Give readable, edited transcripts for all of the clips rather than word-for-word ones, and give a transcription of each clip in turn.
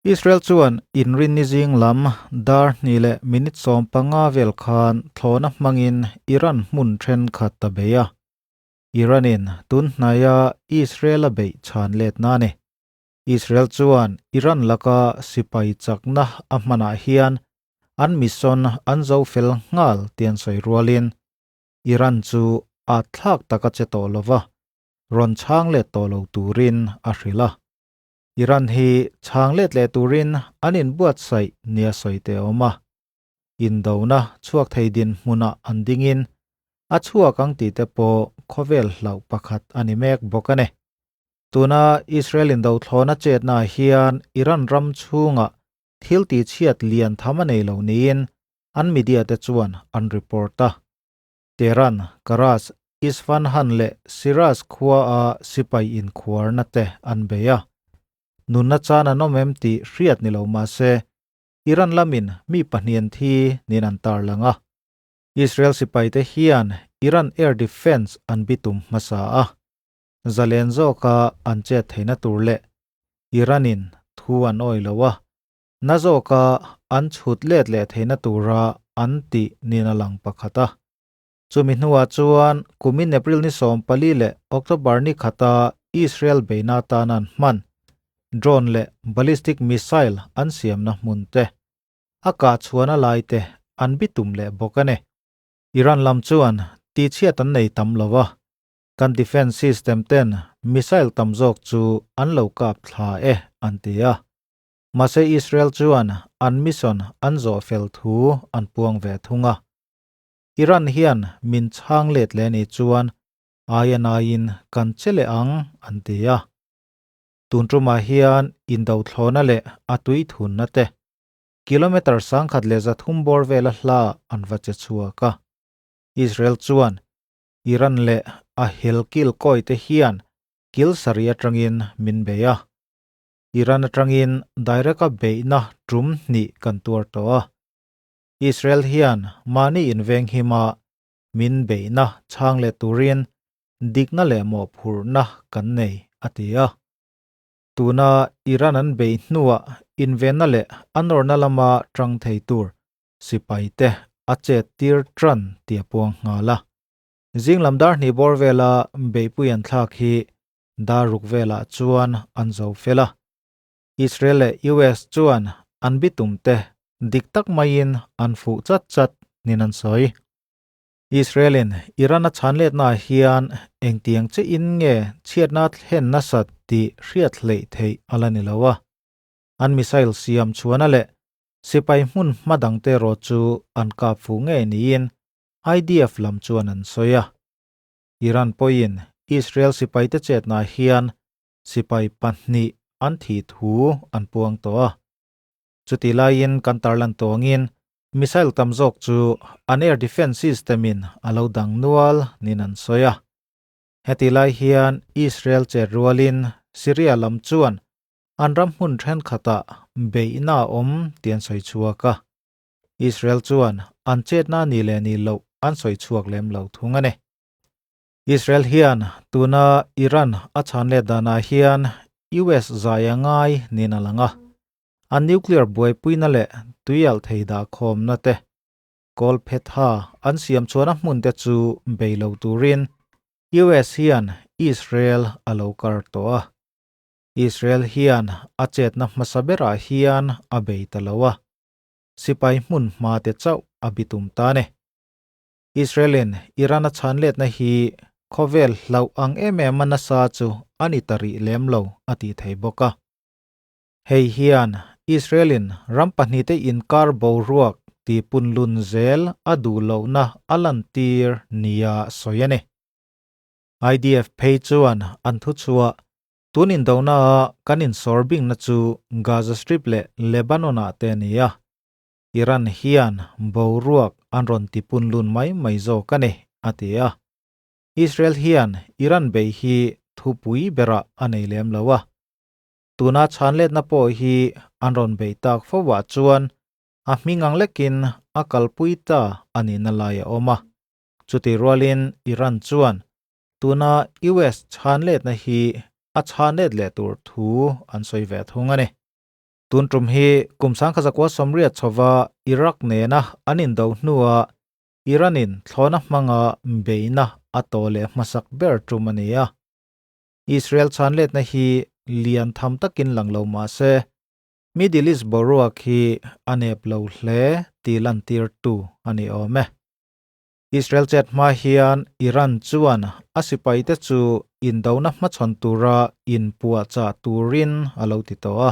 Israel chuan Inrinni zing lam dar hnih leh minute 15 vel khan thlawhna hmangin Iran hmun thenkhat a bei a. Iran-in tun hnaia Israel a beih chhan letna a ni. Israel chuan Iran laka sipai chakna a hmanah hian an mission an zo fel nghal tih an sawi rualin Iran chu a thlak taka che tawh lova rawn chhang let tawh lo turin a hrilh a. Iran hi chhang let leh turin an inbuatsaih nia sawi te a awm a. Indona chhuak thei dinhmunah an dingin a chhuak ang tih te pawh khawvel hlauh pakhat a ni mek bawk a ni. Tuna Israel indothlawna chetnaah hian Iran ram chhungah thil tihchhiat lian tham a nei lo niin an media te chuan an report a. Tehran, Karaj, Isfahan leh Shiraz khua a sipai inkhuarna te an bei a. Nunna chan an awm em tih hriat ni lo mah se, Iran lamin mi pahnih an thi niin an tarlang a. Israel sipai te hian Iran air defence an bitum hmasa a. Zalen zawka an chet theihna tur leh Iran-in thu an awih lo a, na zawka an chhut let leh theihna tura an tih niin a lang pakhat a. Chumi hnuah chuan kumin April ni 14 leh October ni khata Israel beihna atan an hman drone leh ballistic missile an siamna hmun te, a kah chhuahna lai te an bitum leh bawk a ni. Iran lam chuan tihchhiat an nei tam lo a, kan defence system ten missile tam zawk chu an lo kap thla e an ti a. Mahse Israel chuan an mission an zawh fel thu an puang ve thung a. Iran hian min chhang let leh ni chuan aia naiin kan che leh ang an ti a. Tun tumah hian indothlawhna leh a tui thunna te kilometre 1300 bawr vela hla an va che chhuak a. Israel chuan Iran leh a hel kil kawi te hian kil sarih atangin min bei a. Iran atangin direct a beihna tum hnih kan tuar tawh a. Israel hian mahni inveng hima min beihna chhang leh turin dikna leh mawhphurhna kan nei, a ti a. Tuna Iran an beih hnuah invenna leh a nawrna lama tang thei tur sipai te a chet tir tan tih a puang nghal a. Zing lam dar hnih bawr vela beihpui an thlak hi dar ruk velah chuan an zo fel a. Israel leh US chuan an bitum te dik tak maiin an fuh chat chat nin an sawi. Israel-in Iran a chhan letnaah hian engtiang che in nge chhiatna thlen nasat tih hriat hleih theih a la ni lo a. An missile siam chhuahna leh sipai hmun hma dangte erawh chu an kap fuh ngei niin IDF lam chuan an sawi a. Iran pawhin Israel sipaite chetnaah hian sipai pahnih an thih thu an puang tawh a. Chutih laiin kan tarlan tawngin missile tam zawk chu an air defence system-in a lo dang nual niin an sawi a. Hetih lai hian Israel chet rualin Syria lam chuan an ram hmun thenkhatah beihna a awm tih an sawi chhuak a. Israel chuan an chetna ni leh ni loh an sawi chhuak lem lo thung a ni. Israel hian tuna Iran a chhan let danah hian US zai a ngai niin a lang a. An nuclear buaipuina leh tuialh thei dah khawmna te, kawl phetha an siam chhuahna hmun te chu bei lo turin US hian Israel a lo kar tawh a. Israel hian a chetna hmasa berah hian a bei ta lo a, sipai hmun hma te chauh a bitum ta a ni. Israel-in Iran a chhan letna hi khawvel hlauh ang em em a nasa chu a ni ta rih lem lo a tih thei bawk a. Hei hian Israel-in ram pahnihte inkar boruak ti punlun zel a duh lohna a lantir nia sawi a ni. IDF phei chuan an thuchhuah tun indonaah kan insawr bingna chu Gaza Strip leh Lebanon-ah te a ni a, Iran hian boruak an rawn ti punlun mai mai zawk a ni, a ti a. Israel hian Iran bei hi thupui berah a nei lem lo a. Tuna chhanletna pawh hi an rawn bei tak fo ah chuan a hming ang lekin a kalpui ta a nihna lai a awm a. Chutih rualin Iran chuan tuna US chhanletna hi a chhanlet leh tur thu an sawi ve thung a ni. Tun tum hi kum 1980 chhova Iraq nena an indo hnua Iran-in thlawhna hmanga beihna a tawh leh hmasak ber tum a ni a. Israel chhanletna hi lian tham takin lang lo mah se, Middle East boruak hi a nep lo hle tih lantirtu a ni awm e. Israel chet hma hian Iran chuan a sipaite chu indona hmachhawn tura inpuahchah turin a lo ti tawh a.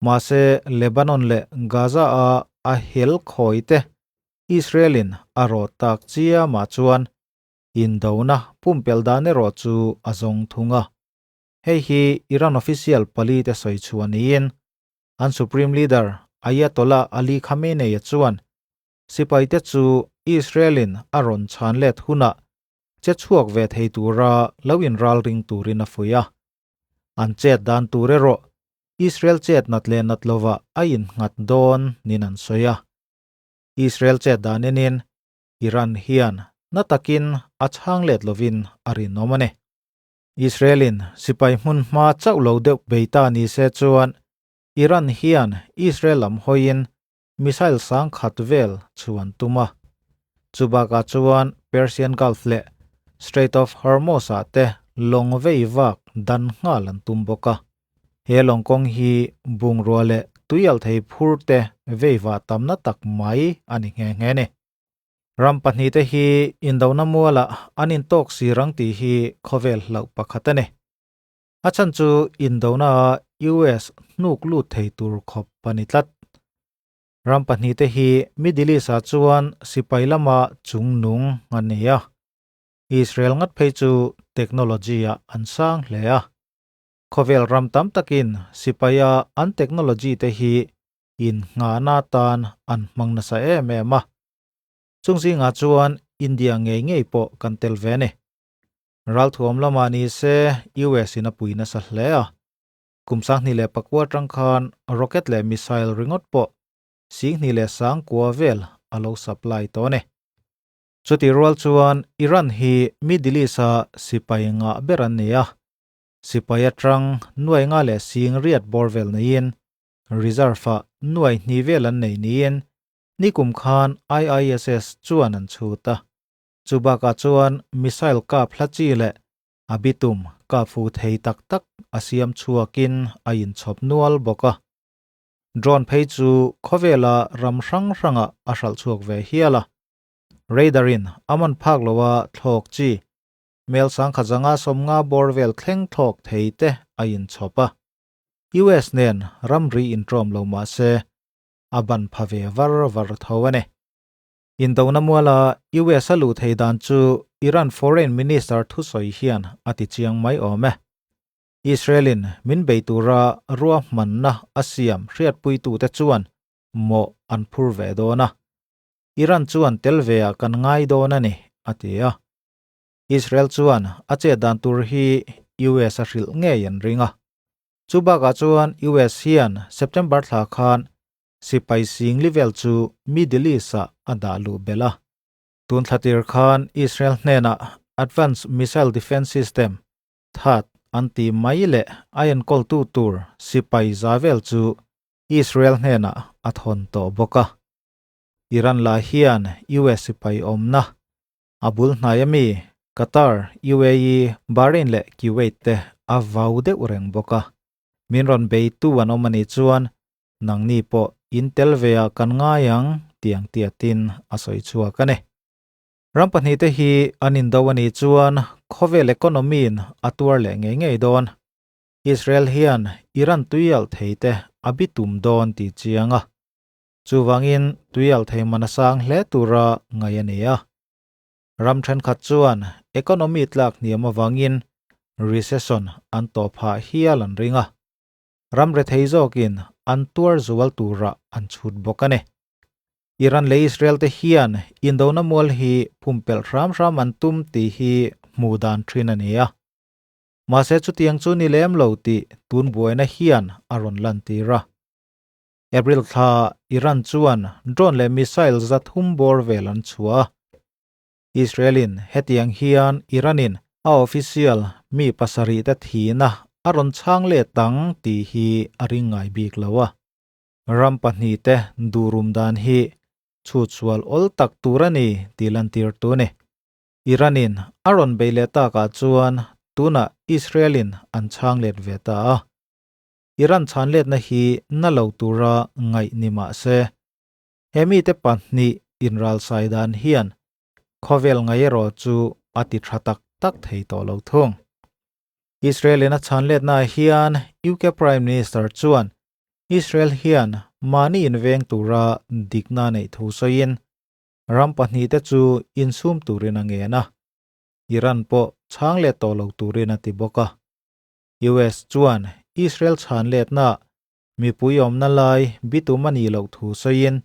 Mahse, Lebanon leh Gaza-a a hel khawite Israel-in a rawh tak chiamah chuan indona pumpelh dan erawh chu a zawng thung a. Hei hi Iran official palite sawi chhuah niin an Supreme Leader Ayatollah Ali Khamenei-a chuan Sipaite chu Israel-in a rawn chhan let hunah che chhuak ve thei tura lo inralring turin a fuih a. An chet dan tur erawh Israel chet nat leh nat lovah a innghat dawn niin an sawi a. Israel chet dan enin Iran hian na takin a chhang let lovin a rinawm a ni. Israel-in sipai hmun hma chauh lo deuh bei ta ni se chuan Iran hian Israel lam hawiin missile sang khat vel chu an tum a. Chubakah chuan Persian Gulf leh Strait of Hormuz-ah te lawng vei vak dan nghal an tum bawk a. He lawng kawng hi bungrua leh tuialthei phur te vei vah tamna tak mai a ni nghe nghe a ni. Ram pahnihte hi indona mualah an intawk sir ang tih hi khawvel hlauh pakhat a ni. A chhan chu indona a US hnuk lut thei tur khawp a ni tlat. Ram pahnihte hi Middle East ah chuan sipai lama chungnung an ni a. Israel ngat phei chu technology ah an sang hle a. Khawvel ram tam takin sipaia an technology te hi innghahna atan an hmang nasa em em a. Chung zingah chuan India ngei ngei pawh kan tel ve a ni. Ralthuam lamah ni se US in a pui nasa hle a, kum 2009 atang khan rocket leh missile ringawt pawh 29,000 vel a lo supply tawh a ni. Chutih rual chuan Iran hi Middle East-a sipai ngah ber an ni a, sipai atang nuai nga leh sing riat bawr vel neiin reserve-ah nuai hnih vel an nei niin nikum khan IISS chuan an chhut a. Chu bakah chuan missile kap hla chi leh a bitum kap fu thei tak tak a siam chhuakin a inchhawp nual bawk a. Drone phei chu khawvela ram hrang hrangah a hralh chhuak ve hial a. Radar-in a man phak loa thlawk chi, mel 1150 bawr vel thleng thlawk thei te a inchhawp a. US nen ramri inṭawm lo mah se a ban pha ve var var tho a ni. Indona muala US a luh thei dan chu Iran Foreign Minister thusawi hian a ti chiang mai awm e. Israel-in min bei tura ruahmanna a siam hriatpuitute chuan mawh an phur ve dawn a. Iran chuan tel ve ah kan ngai dawn a ni, a ti a. Israel chuan a chet dan tur hi US a hrilh ngei an ring a. Chu bakah chuan US hian September thla khan Sipai singli vel chu Middle East-ah a dah luh belh a. Tun thlatir khan Israel hnenah Advanced Missile Defense System, THAAD, an ti mai leh a enkawltu tur sipai za vel chu Israel hnenah a thawn tawh bawk a. Iran lah hian US sipai awmna a bul hnai ami Qatar, UAE, Bahrain leh Kuwait te a vau deuh reng bawk a. Min rawn beitu an awm a nih chuan nangni pawh in tel ve ah kan ngai ang tiang tiatin a sawi chhuak a ni. Ram pahnihte hi an indo a nih chuan khawvel economy in a tuar leh ngei ngei dawn. Israel hian Iran tuialh thei te a bi tum dawn tih chiang a. Chuvangin tuialh thei man a sang hle tura ngaih a ni a. Ram thenkhat chuan economy tlak hniam avangin recession an tawh phah hial an ring a. Ram rethei zawkin an tuar zual turah an chhut bawk a ni. Iran leh Israel te hian indona mual hi pumpelh hram hram an tum tih hi hmuh dan thin a ni a. Mahse chutiang chu ni lem lo tih tun buaina hian a rawn lantir a. April thla Iran chuan drone leh missile 300 bawr vel an chhuah a. Israel-in hetiang hian Iran-in a official mi pasarih te thihna a rawn chhang let ang tih hi a ring ngai bik lo a. Ram pahnihte durum dan hi chhutsual awl tak tur a ni tih lantirtu a ni. Iran-in a rawn bei leh takah chuan tunah Israel-in an chhang let ve ta a. Iran chhan letna hi na lo tura ngaih ni mah se, he mite pahnih inralsai dan hian khawvel ngai erawh chu a ti tha tak tak thei tawh lo thung. Israel-in a chhan letnaah hian UK Prime Minister chuan Israel hian mahni inveng tura dikna neih thu sawiin ram pahnihte chu insum turin a ngen a, Iran pawh chhang let tawh lo turin a ti bawk a. US chuan Israel chhan letna mipui awmna lai bitum a nih loh thu sawiin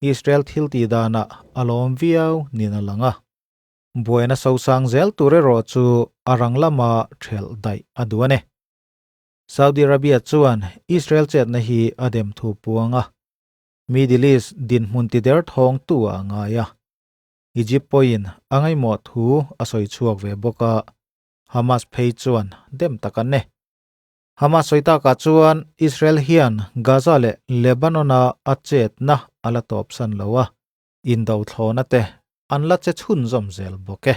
Israel thiltih danah a lawm viau nin a lang a. Buaina sosang zel tur erawh chu a rang lama thelh daih a duh a ni. Saudi Arabia chuan Israel chetna hi a dem thu puang a, Middle East dinhmun ti der thawngtu ah a ngai a. Egypt pawhin a ngaihmawh thu a sawi chhuak ve bawk a, Hamas phei chuan dem tak an ni. Hamas sawi takah chuan Israel hian Gaza leh Lebanon-a a chetna a la tawpsan lo a, indo thlawna te an la che chhunzawm zel bawk e.